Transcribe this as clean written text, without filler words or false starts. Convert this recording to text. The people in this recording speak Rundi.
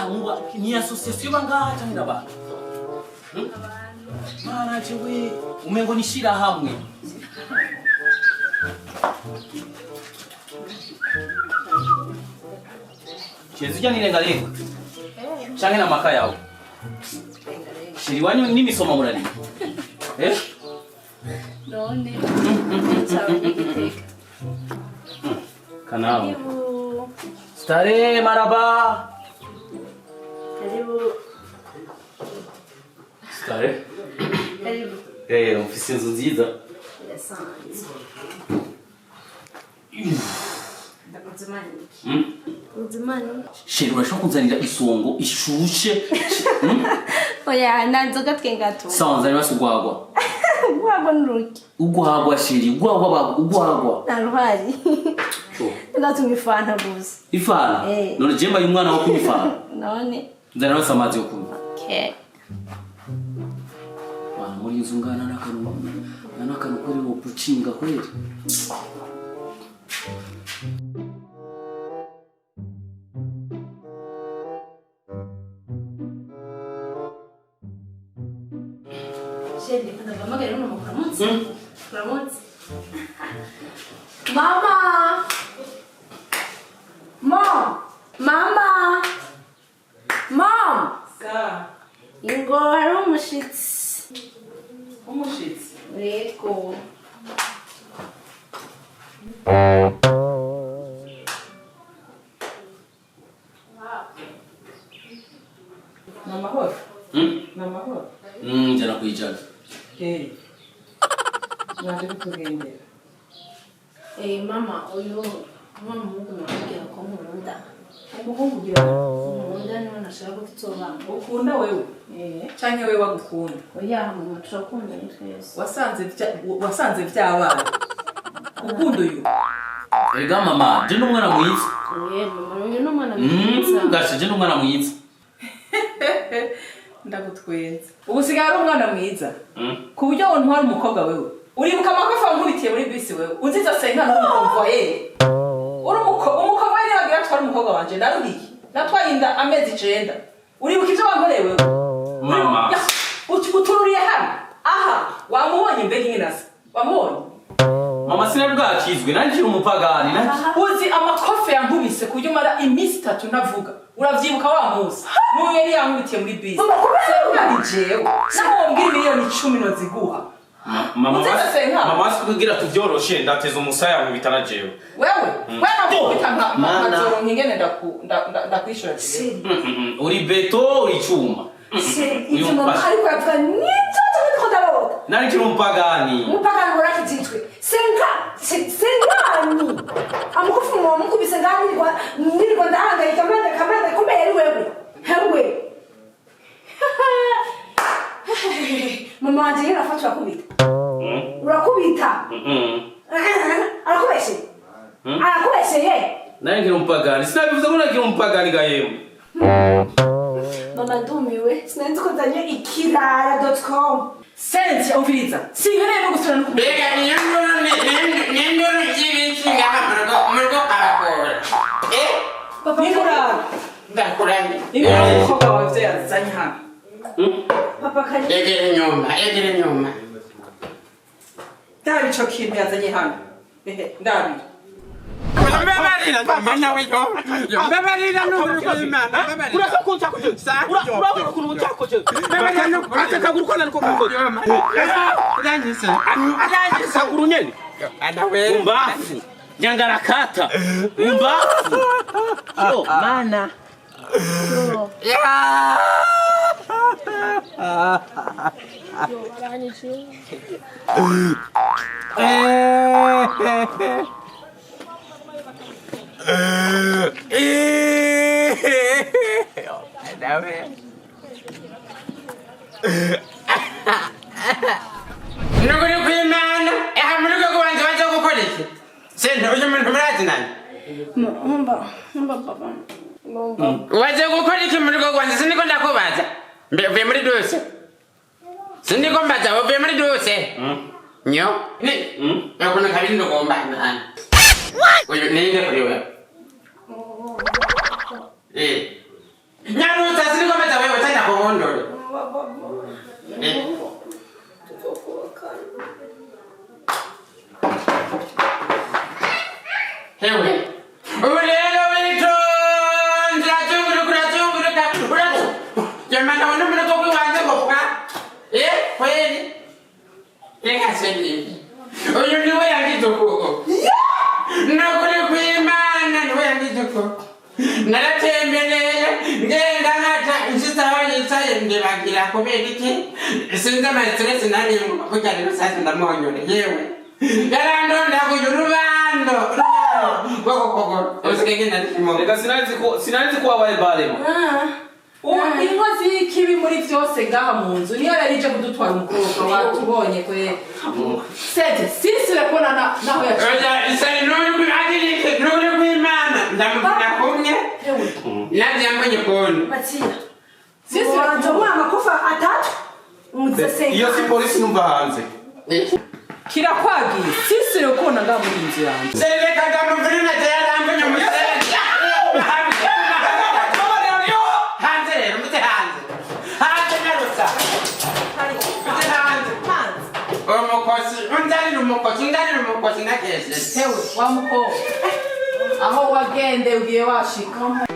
Muba ni association bangaha canke n'abantu? Mana jewe umengo ni shirahamwe. Chez ujya nirengarenga canke n'amaka yawe? Chéri, wanyu n'imisoma murarima, eh? None cyabanyagitega. Kanawe. Karibu. Stare maraba. Karibu. Stare. Karibu. Eh, ufise inzu nziza. Yasanze ndakuzimana. Uzimana. Chéri, urashobora kunzanira isongo ishushe? Oya, nta nzoga twenga tu. Sawa, nzanira basi urwagwa. Urwagwa n'uruki? Urwagwa, chéri, urwagwa urwagwa. Nta ruhari. Ndatuma ifanta gusa. Ifana? Eh. None je mbaye umwana wo kunywa ifana? None. Nzanira basi amazi yo kunywa. Okay. Bana, muri inzu ngana n'akantu n'akantu kuri wo pucinga kweli. Chéri, ndaguhamagara uno mukuramutse. Kuramutse. Mama! Mom! Mama! Mom! Sa, Ingo, hari umushitsi. Umushitsi. Yego. Ni amahoro? Hmm? Ni amahoro? 100%. Eh. Mwaje kutugendera. Eh, mama, uyu wa muhungu nakubwira ko nkunda. Umuhungu ugira? Nkunda niwe nashaka ko tuzobana. Ukunda wewe? Eh. Canke wewe wagukunda? Oya mama, turakundana twese. Wasanze vyabaye. Ukunda uyu? Ega mama, je n'umwana mwiza. Eh, mama, uyu ni umwana mwiza. Gashe, je n'umwana mwiza. Ndagutwenza. Ubu usigaye ari umwana mwiza. Mm. Ku buryo wontwara umukobwa wewe. Uribuka amakofa wankubitiye muri bisi wewe. Unziza senkana n'umukonvoyeri. Uri umukonvoyeri wagira atwara umukobwa wanje ndaruhiye. Natwaye inda amezi 9. Uribuka ivyo wankoreye wewe? Mama. Ya, utururiye hano. Aha, wamubonye mbega ingene asa? Wamubonye? Mama, sinari bwakizwe, nari umupagani nari. Uzi amakofe yankubise ku buryo mara iminsi 3 ntavuga? Uravyibuka wa munsi n'uyu yari yankubitiye muri bisi? Senkani jewe naho wombwira 10 miliyoni noziguha. Mama. Uzize senka. Mama, kugira tuvyoroshe, ndateza umusaya mu bitana jewe. Wewe wewe nakubita Mana. nkazoronka ingene ndakwishura jewe. Uri beto, uri cuma. Chéri, Uyu ivyo mama mufasha. ariko yavuga nibyo cyangwa ndiko ndarota? Nari nkiri umupagani. Umupagani warakijijwe. Senka senkani amakofi mwamukubise ngaha, nirirwa ndahangayika mpangayika mpangayika, kumbe yari wewe. Hewe mama wanje nyine afata urakubita. Urakubita. Arakubesheye, arakubesheye. Nari nkiri umupagani. Sinabivuze ko nari nkiri umupagani gahemu. Mama, ndumiwe. Sinari nzi ko nzanye ikirara.com. Sentia, umviriza, sinkeneye no gusubira no kumenya. Mbega niyo nduru ni induru y'ibiki ngaha mu rugo abakora? Eh? Papa. Nikuraba. Ndakuranye. Nikuraba umukobwa wawe ivyo yazanye hano. Papa kari. Egera inyuma, egera inyuma. Ndaba ico kintu yazanye hano. Ehe, ndabira. Mbabarira, mama we yo. Mbabarira n'ukuri kw'Imana. Urabona ukuntu utakoze aka kaguru ko nariko gakoze? Uranyise. Uranyise. Kaguru nyene. Ana we. Umbafu nyangarakata umbafu yo mana. Ya. Yo, baranyiciye. Ana we. Nukuri kw'Imana, aha mu rugo rwanjye baza gukora iki? Sente, uyu muntu murazinanye? Mba, mba papa. Mba. Waje gukora iki mu rugo rwanjye? Siniko ndakubaza. Mbe uvuye muri duse? Siniko mbaza, uvuye muri duse? Nyo? Ni? Yakuna kabiri ndugomba hano. Uyu ninde kuri wewe? Eh. Nyarusa. Oya, uyu niwe yagize uku. Nukuri kw'Imana niwe yagize uku. Naratembereye ngenda nkaca nshitse aho yicaye, ndibagira kubera iki sinzi ama stress narimwo. Burya rero sasa ndamwonyore, yewe, yarandondaguye urubando rwo kukuguru, usigaye ngenda ndikimoga. Reka, sinari nzi ko wabaye barema. Ubu inkozi y'ikibi muri byose ngaha mu nzu niyo yari ije kudutwara umukobwa watubonye kwe sete sinsire kubona naho yaciye. Oya, isari n'uri kw'Imana ndamuvuna kumwe navyo mbonye ukuntu. Matiya. Sisi. Wanza umuha amakofa atatu. Umuziza Iyo si polisi numva hanze? Kirakwagiye, sinsire kubona ngaha muri iyi nzu yanjye. Sereka, ndamuvuna na yaramvunye umusenyi hanze. Rero mute hanze, hanze, nyarutsa, mute hanze. Umukosi unzanira, umukosi unzanira, umukosi nakeshe. Hewe wa mukobwa, aho wagende ugiye washika.